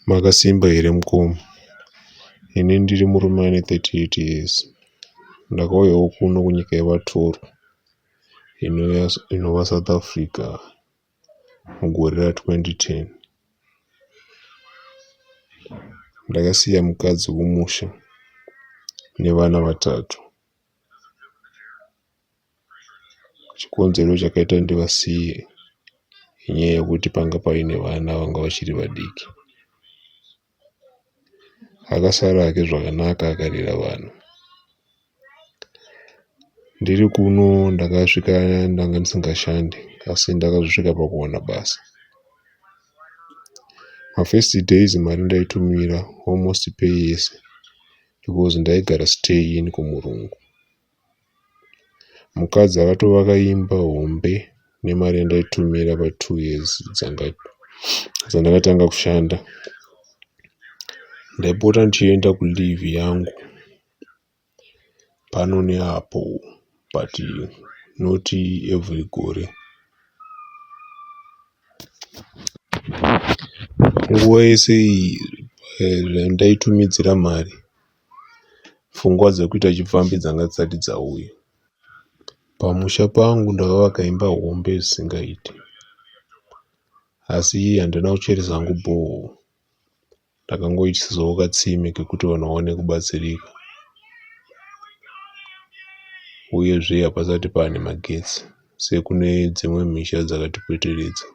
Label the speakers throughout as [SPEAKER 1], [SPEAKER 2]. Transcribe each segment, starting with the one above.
[SPEAKER 1] Makasimba here mukoma? Ini ndiri murume ane 38 years. Ndakauyawo kuno kunyika yevatorwa inova South Africa mugore ra 2010. Ndakasiya mukadzi kumusha nevana vatatu. Chikonzero chakaita ndivasiye inyaya yekuti panga paine vana vanga vachiri vadiki. Akasara hake zvakanaka akarera vana. Ndiri kuno ndakasvika ndanga ndisingashande asi ndakazosvika pakuwana basa. Mafirst days mari ndaitumira almost pay yese because ndaigara stay in kumurungu. Mukadzi akatovaka imba hombe nemari yandaitumira patwo years dzandakatanga kushanda. Ndaipota ndichienda kuleave yangu pano neapo but not every gore. Nguva yese iyi ndaitumidzira mari Pfungwa dzekuita chipfambi dzanga dzisati dzauya. Pamusha pangu ndakavaka imba hombe zvisingaite. Asi handina kucheresa hangu borehole. Ndakangoitisawo katsime kekuti vanhu vawane kubatsirika. Uyezve hapasati paane magetsi sekune dzimwe misha dzakatipoteredza.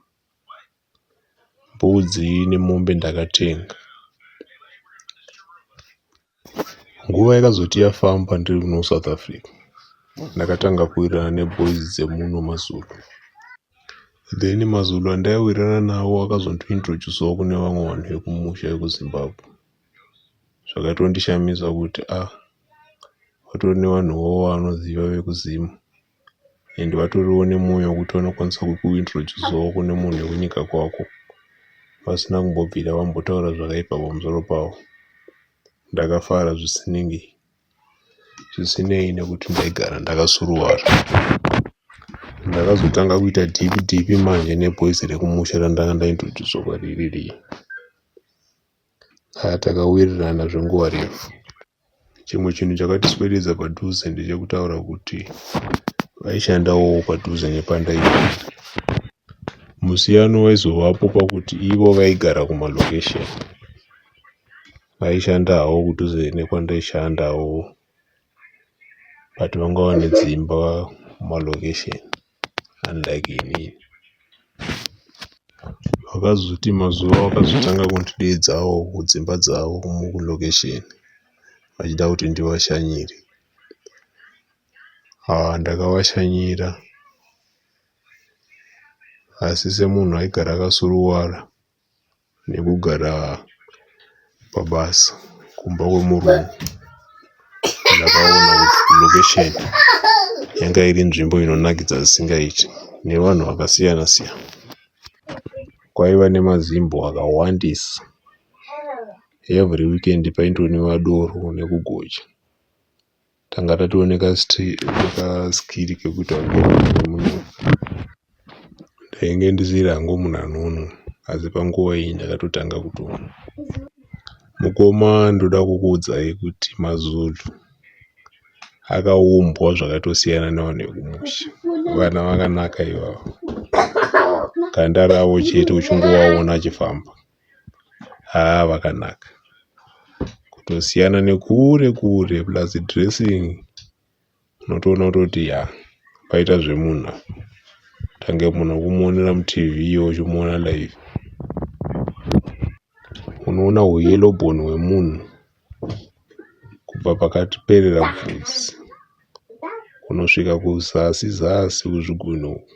[SPEAKER 1] Mbudzi nemombe ndakatenga. Nguva yakazoti yafamba ndiri kuno kuSouth Africa ndakatanga kuwirirana neboys dzemuno maZulu. Then maZulu andaiwirirana nawo akazondiintrodusawo kune vamwe vanhu vekumusha vekuZimbabwe. Zvakatondishamisa kuti ah vatori nevanhuwo vavanoziva vekuZim. and vatoriwo nemwoyo wekuti vanokwanisa kukuintrodusawo kune munhu wekunyika kwako vasina kumbobvira vambotaura zvakaipa pamusoro pavo. Ndakafara zvisinei zvisinei nekuti ndaigara ndakasuruwara. Ndakazotanga kuita deep deep manje neboys rekumusha randanga ndaintroducwa kwariri riya. Haa takawirirana zvenguva refu. Chimwe chinhu chakatiswededza padhuze ndechekutaura kuti vaishandawo padhuze nepandaiva. Musiyano waizovapo pakuti ivo vaigara kumalokesheni. Vaishanda havo kudhuze nekwandaishandawo but vanga vane dzimba mumalokesheni unlike inini. Vakazoti mazuva vakazotanga kundideedzawo kudzimba dzavo mukulokesheni vachida kuti ndivashanyire. Haa ndakavashanyira asi semunhu aigara akasuruwara nekugara pabasa kumba kwemurungu ndakaona kuti location yanga iri nzvimbo inonakidza zvisingaiti nevanhu vakasiyana siyana. Kwaiva nemazimbo akawandisa every weekend paintonwiwa doro nekugocha. Tanga tatove nekaskiri kekuita kunge munhu ndainge ndisiri hangu munhu anonwa asi panguva iyi ndakatotanga kutonwa. Mukoma ndoda kukuudzai kuti maZulu akaumbwa zvakatosiyana nevanhu vekumusha. Vana vakanaka ivava. Ganda ravo chete uchingovaona achifamba. Haa vakanaka. Kutosiyana nekure kure plus dressing unotoona kutoti ya paita zvemunhu apa. Tange munhu wekumuonera muTV uchimuona live. Unoona huyellow bone hwemunhu kubva pakati perera bvudzi kunosvika kuzasi zasi kuzvigunwe uku.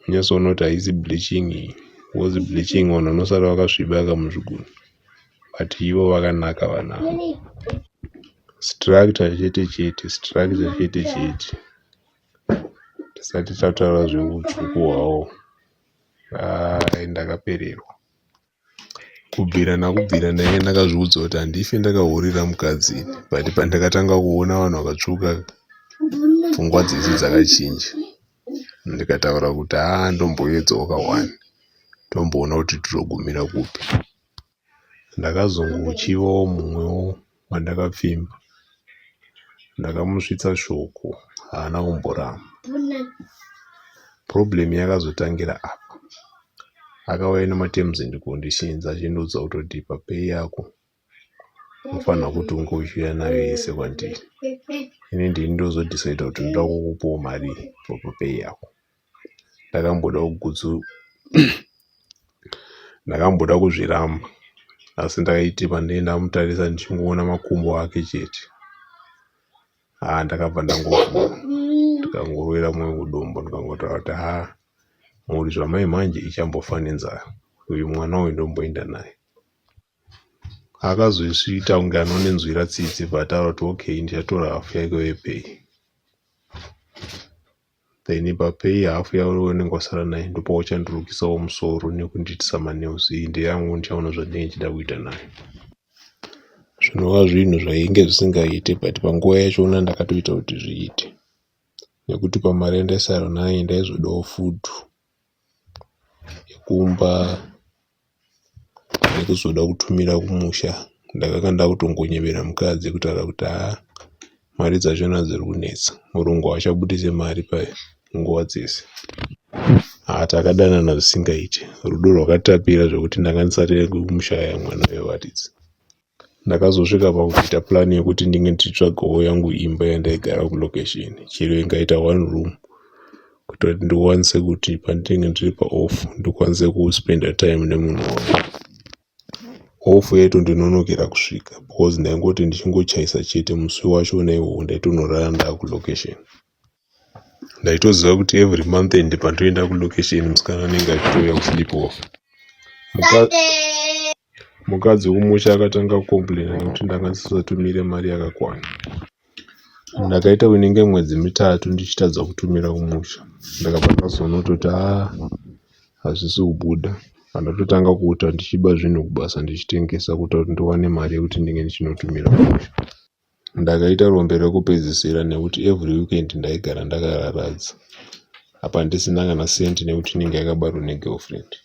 [SPEAKER 1] Unyatsoona kuti haisi bleaching iyi because bleaching vanhu vanosara vakasviba kamuzvigunwe but ivo vakanaka vanhu ava. Structure chete chete, structure chete chete. Tisati tataura zveutsvuku hwawo haa ndakapererwa. Kubvira nakubvira ndainge ndakazviudza kuti handife ndakahurira mukadzi ini but pandakatanga kuona vanhu vakatsvuka pfungwa dzese dzakachinja ndikataura kuti haa ndomboedzawo ka one tomboona kuti tinogumira kupi. Ndakazongochivawo mumwewo wandakapfimba. Ndakamusvitsa shoko haana kumboramba. Problem yakazotangira apa. Akauya nematerms and conditions achindiudza kutoti papay yako unofanira kuti unge uchiuya nayo yese kwandiri. Ini ndini ndozodecida kuti ndoda kukupawo mari papay yako. Ndakamboda kugutsu ndakamboda kuzviramba asi ndakaiti pandinenge ndamutarisa ndichingoona makumbo ake chete. Haa ndakabva ndangobvuma ndikangorovera mwoyo kudombo ndikangotaura kuti haa mhuri zvamai manje ichambofa nenzara uyu mwana uyu ndomboenda naye. Akazoita kunge anondinzwira tsitsi bva ataura kuti okay ndichatora hafu yake yepay. Then papay hafu yaunenge wasara nayo ndopauchandirukisawo musoro nekundiitisa manails iyi ndeyangu ndichaona zvandinenge ndichida kuita nayo. Zvinova zvinhu zvainge zvisingaite but panguva yachona ndakatoita kuti zviite nekuti pamari yandaisara nayo ndaizodawo food yekumba nekuzoda kutumira kumusha. Ndakanga ndakutongonyebera mukadzi kutaura kuti haa mari dzachona dziri kunetsa murungu haachabudise mari panguva dzese. Haa takadanana zvisingaite rudo rwakatapira zvekuti ndanga ndisati kumushaya mwana wevaridzi. Ndakazosvika pakuita plan yekuti ndinge ndichitsvagawo yangu imba yandaigara kulocation chero ingaita one room kuitira kuti ndikwanise kuti pandinenge ndiri paoff ndikwanise kuspenda time nemunhu wangu. Off yaitondinonokera kusvika because ndaingoti ndichingochaisa chete musi wachona iwowo ndaitonorara ndaakulocation. Ndaitoziva kuti every month end pandoenda kulocation musikana anenge achitouya kusleep off. Mukadzi wekumusha akatanga kucomplaina nekuti ndanga ndisingatumire mari yakakwana. Ndakaita kunenge mwedzi mitatu ndichitadza kutumira kumusha. Ndakabva ndazoona kutoti haa hazvisi kubuda. Ndatotanga kuita ndichiba zvinhu kubasa ndichitengesa kuita kuti ndiwane mari yekuti ndinge ndichinotumira kumusha. Ndakaita rombe rekupedzisira nekuti every weekend ndaigara ndakararadza. Apa ndisina kana sendi nekuti inenge yakabatwa negirlfriend.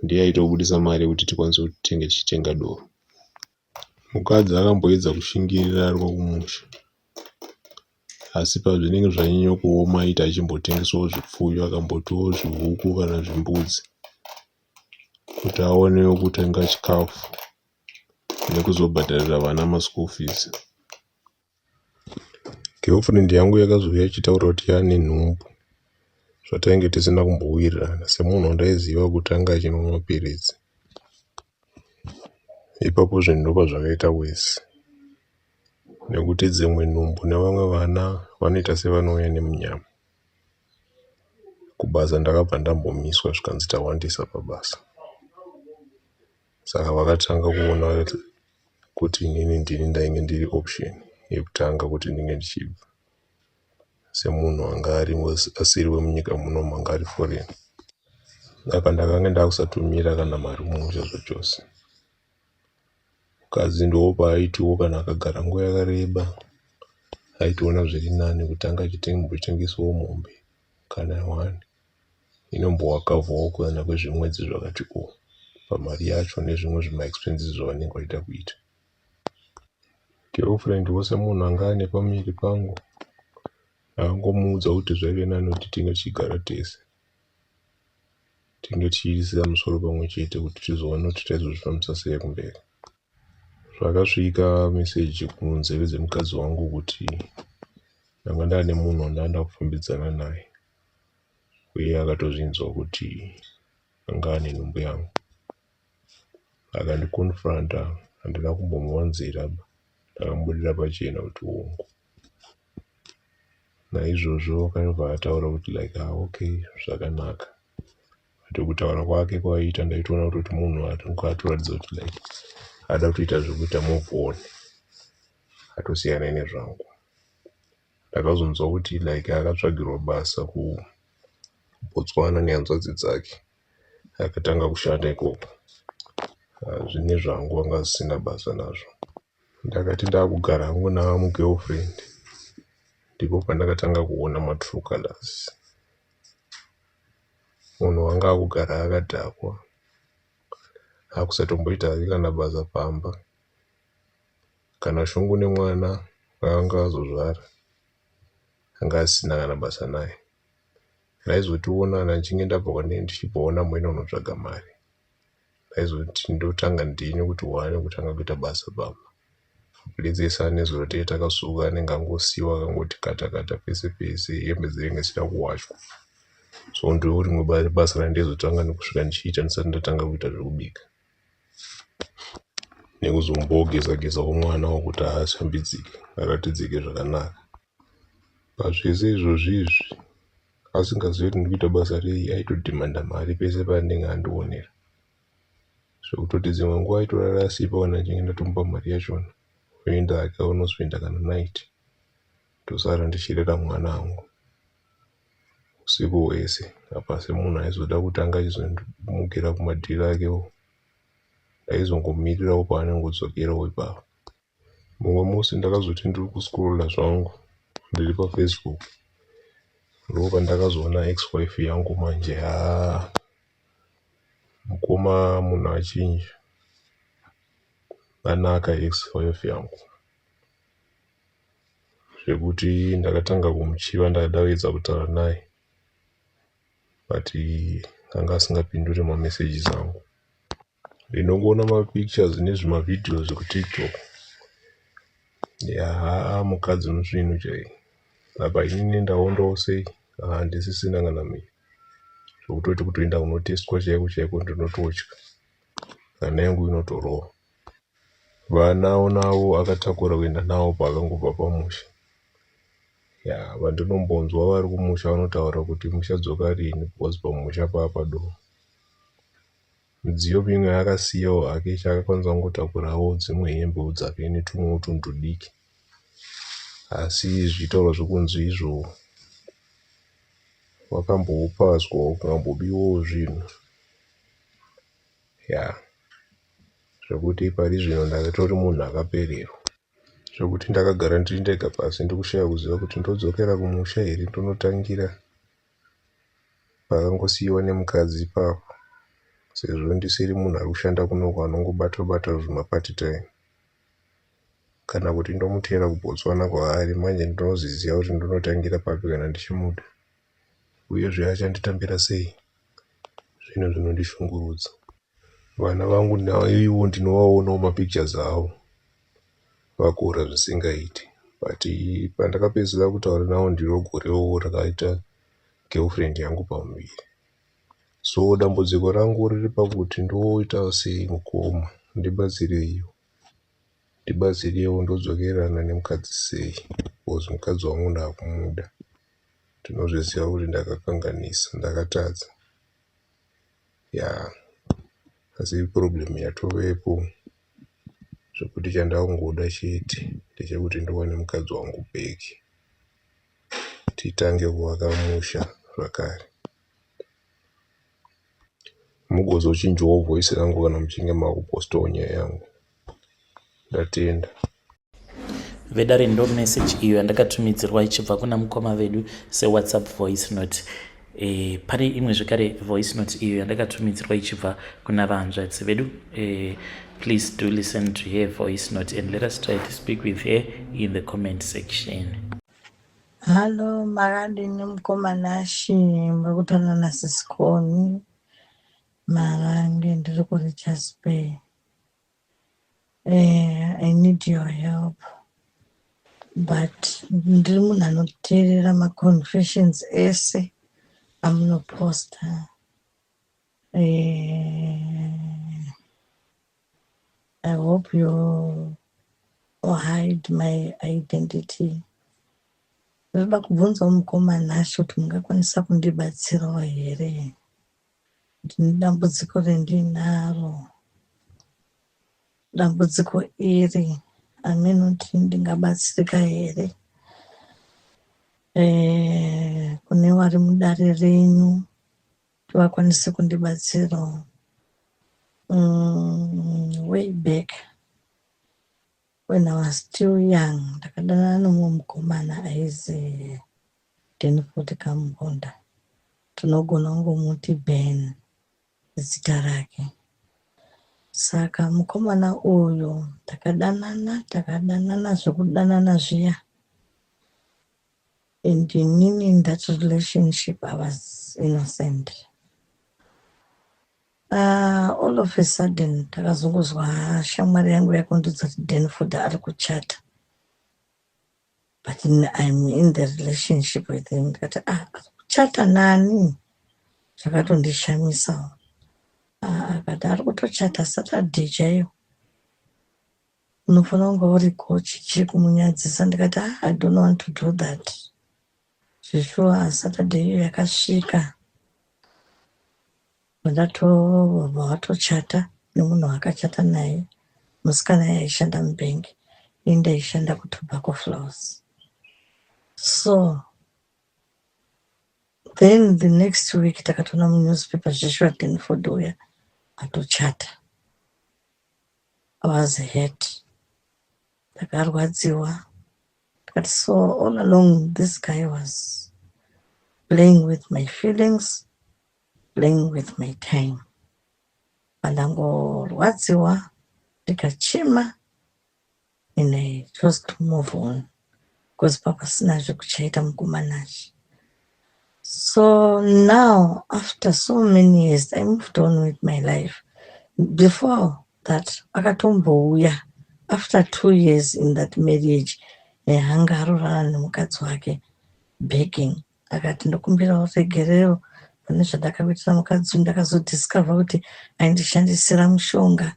[SPEAKER 1] Ndiye aitobudisa mari yekuti tikwanise kuti tinge tichitenga doro. Mukadzi akamboedza kushingirira ari kumusha asi pazvinenge zvanyanya kuoma aiti achimbotengesawo zvipfuyo akambotiwo zvihuku kana zvimbudzi kuti aonewo kutenga chikafu nekuzobhadharira vana maschool fees. Girlfriend yangu yakazouya ichitaura kuti yaane nhumbu zvatainge tisina kumbowirirana semunhu wandaiziva kuti anga achinwa mapiritsi. Ipapo zvinhu ndopazvakaita worse nekuti dzimwe nhumbu nevamwe vana vanoita sevanouya nemunyama. Kubasa ndakabva ndambomiswa zvikanzi tawandisa pabasa. Saka vakatanga kuona kuti inini ndini ndainge ndiri option yekutanga kuti ndinge ndichibva semunhu anga ari asiri wemunyika munomu anga ari foreign. Apa ndakanga ndakusatumira kana mari kumusha zvachose. Mukadzi ndopaaitiwo kana akagara nguva yakareba aitoona zviri nani kuti anga achimbotengesawo mombe kana one inombovakavhawo kana kwezvimwedzi zvakati o pamari yacho nezvimwe zvimaexpenses zvavanenge vachida kuita. Girlfriend wose munhu anga ane pamuviri pangu ndakangomuudza kuti zvaive nani kuti tinge tichigara tese tinge tichiisa musoro pamwe chete kuti tizoona kuti taizozvifambisa sei kumberi. Zvakasvika meseji kunzeve dzemukadzi wangu kuti ndanga ndaane munhu wandanga ndakufambidzana naye uye akatozvinzwa kuti anga ane nhumbu yangu. Akandiconfronta handina kumbomuvanzira ndakamubudira pachena kuti hongu. Naizvozvo akabva ataura kuti like ah okay zvakanaka. But kutaura kwake kwaiita ndaitoona kutoti munhu atoratidza kuti like ada kutoita zvekuita move on atosiyana nezvangu. Ndakazonzwa kuti like akatsvagirwa basa kuBotswana nehanzvadzi dzake akatanga kushanda ikoko. Zvine zvangu anga asisina basa nazvo. Ndakati ndakugara hangu namugirlfriend ndipo pandakatanga kuona matrue colours. Munhu anga akugara akadhakwa. Akusatomboita hake kana basa pamba. Kana shungu nemwana waanga azozvara anga asisina kana basa naye. Ndaizotiona kana ndichinge ndabva kwandenge ndichibvawo namwene kunotsvaga mari. Ndaizoti ndotanga ndini kuti one kutanga kuita basa pamba. Maplates ese anezuro tee takasuka anenge angosiiwa akangoti kata kata pese pese hembe dzinenge dzichida kuwachwa. So ndiro rimwe basa randaizotanga nekusvika ndichiita ndisati ndatanga kuita zvekubika. Nekuzombogeza gezawo mwana kuti ashambidzike aratidzike zvakanaka. Pazvese izvozvi izvi asingazivi kuti ndikuita basa rei aitodhimanda mari pese paanenge andionera. Zvekutoti dzimwe nguva aitorara asipo kana ndichinge ndatomupa mari yachona. Oenda hake onospenda kana night. Ndosara ndichirera mwana wangu usiku hwese. Apa semunhu aizoda kutanga achizomukira kumadhiri akewo. Ndaizongomirirawo paanongodzokerawo ipapo. Mumwe musi ndakazoti ndiri kuscrolla zvangu ndiri paFacebook ndopandakazoona ex wife yangu manje haa mukoma munhu achinja anaka ex wife yangu zvekuti ndakatanga kumuchiva ndadaedza kutaura naye but anga asingapinduri mamessages angu. Ndinongoona mapictures nezvimavideos kuTikTok. Yaa mukadzi musvinu chaiye. Apa inini ndaondawo sei handisisina kana miri. Zvekutoti kutoenda kunotestwa chaiko chaiko ndinototya. Hana yangu inotorova. Vana navo akatakura kuenda navo paakangobva pamusha. Yaa vandinombonzwa vari kumusha vanotaura kuti muchadzoka rini because pamusha paapadoko. Midziyo mimwe akasiyawo hake chaakakwanisa kungotakurawo dzimwe hembewo dzake netumwewo tunhu tudiki. Asi zvichitaurwa zvekunzi izvo wakambopazwawo pakambobiwawo zvinhu. Yaa zvekuti pari zvino ndatori munhu akapererwa. Zvekuti ndakagara ndiri ndega pasi ndikushaya kuziva kuti ndodzokera kumusha here ndonotangira pakangosiiwa nemukadzi ipapo sezvo ndisiri munhu ari kushanda kunoku anongobata bata zvimapart time kana kuti ndomuteera kuBotswana kwaari manje ndinoziziva kuti ndonotangira papi kana ndichimuda uyezve achanditambira sei zvinhu zvinondishungurudza. Vana vangu naivo ndinovaonawo mapictures avo vakura zvisingaiti but pandakapedzisira kutaura navo ndiro gorewo rakaita girlfriend yangu pamuviri. So dambudziko rangu riri pakuti ndoita sei mukoma ndibatsireiwo. Ndibatsireiwo ndodzokerana nemukadzi sei because mukadzi wangu ndakumuda. Ndinozviziva kuti ndakakanganisa ndakatadza. Yaa asi problem yatovepo zvekuti chandakungoda chete ndechekuti ndiwane mukadzi wangu back titange kuvaka musha zvakare. Mugozochinjawo voice rangu kana muchinge makupostawo nyaya yangu. Ndatenda.
[SPEAKER 2] Vedare ndo message iyo yandakatumidzirwa ichibva kuna mukoma vedu sewhatsapp voice note. E, pane imwe zvekare voice note iyo yandakatumidzirwa ichibva kuna vahanzvadzi vedu. E, please do listen to her voice note and let us try to speak with her in the comment section.
[SPEAKER 3] Halo, makadini mukoma Nashi, muri kutaura naSisikoni Marange, ndiri kuRichards Bay. I need your help but ndiri munhu anoteerera maconfessions ese amunoposta. I hope you hide my identity. Ndinoda kubvunzawo mukoma Nashi kuti mungakwanisa kundibatsirawo here? Ndine dambudziko rendinaro. Dambudziko iri hameno kuti ndingabatsirika here. Kune vari mudare renyu kuti vakwanise kundibatsirawo. Way back when I was still young, ndakadanana nemumwe mukomana aizi Denford Kambonda. Tinogona kungomuti Ben zita rake. Saka mukomana uyu takadanana, takadanana zvekudanana zviya, and inini in that relationship I was innocent. All of a sudden takazongozwa shamwari yangu yakundiudza kuti Denford ari kuchata, but I'm in the relationship with him. Ndikati, "Ah, ari kuchata nani?" Zvakatondishamisawo. Ah, akati ari kutochata Saturday chaiyo, unofanira kunge uriko, chichiri kumunyadzisa. Ndikati, "Ah, I don't want to do that." Zveshuwa, Saturday iyo yakasvika, ndatobva watochata nemunhu waakachata naye. Musikana yaishanda mubhengi, ini ndaishanda kuTobacco Floors. So then the next week takatoona munewspaper, zveshuwa Denford uya atochata. I was hurt, ndakarwadziwa. Ndikati, so all along this guy was playing with my feelings, playing with my time. Pandangorwadziwa, ndikachema, and I chose to move on because papasina zvekuchaita mukomanachi. So now, after so many years, I moved on with my life. Before that akatombouya after 2 years in that marriage, anga arorana nemukadzi wake, begging, akati, "Ndokumbirawo regerero pane zvandakakuitira mukadzi uyu. Ndakazodiscover kuti aindishandisira mushonga."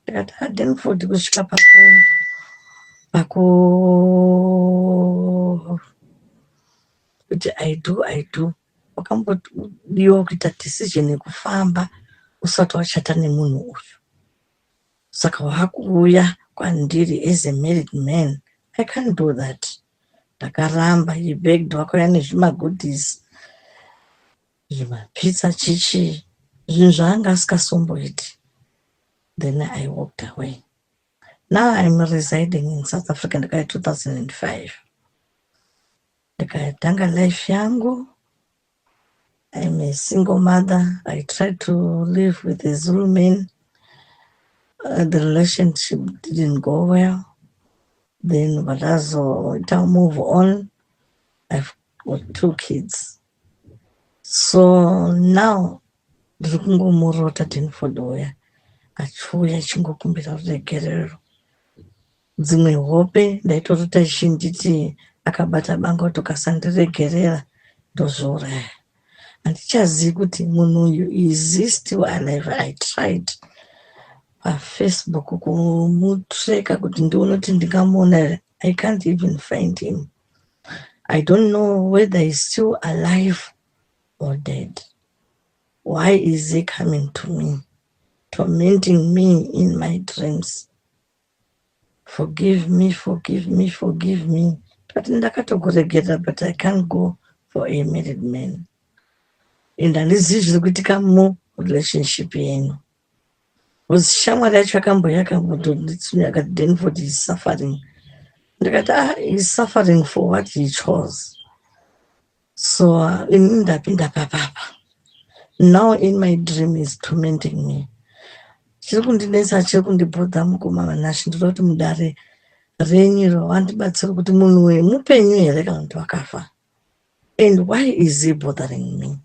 [SPEAKER 3] Ndikati, "ADenford, kusvika paku kuti I do, I do, wakambodiwa kuita decision yekufamba usati wachata nemunhu uyu. Saka waakuuya kwandiri as a married man. I can't do that." Ndakaramba. He begged, wakauya nezvimagoodies, zvimapizza, chichi, zvinhu zvaanga asingasomboiti. Then I walked away. Now I'm residing in South Africa. Ndakaya 2005, ndikatanga life yangu. I'm a single mother. I tried to live with a Zulu man. The relationship didn't go well. Then vakazoita move on. I've got two kids. So now ndiri kungomurota Denford uya achiuya achingokumbira ruregerero. Dzimwe hope ndaitorota chinditi akabata banga kuti ukasandiregerera ndozviuraya. Handichazivi kuti munhu uyu, is he still alive? I tried paFacebook kumutracka kuti ndione kuti ndingamuona here. I can't even find him. I don't know whether he's still alive or dead. Why is he coming to me, tormenting me in my dreams? "Forgive me, forgive me, forgive me." But ndakatokuregerera, but I can't go for a married man, and handizivi zviri kuitika murelationship yenyu, because shamwari yacho akamboya akambotonditsunya akati, "Denford is suffering." Ndikati, "Ah, is suffering for what he chose." So ini ndapinda papapa. Now in my dream is tormenting me. Chiri kundinetsa, chiri kundibother, mukoma Vanashe, ndoda kuti mudare renyu iro vandibatsire kuti munhu uyu mupenyu here kana kuti wakafa, and why is he bothering me?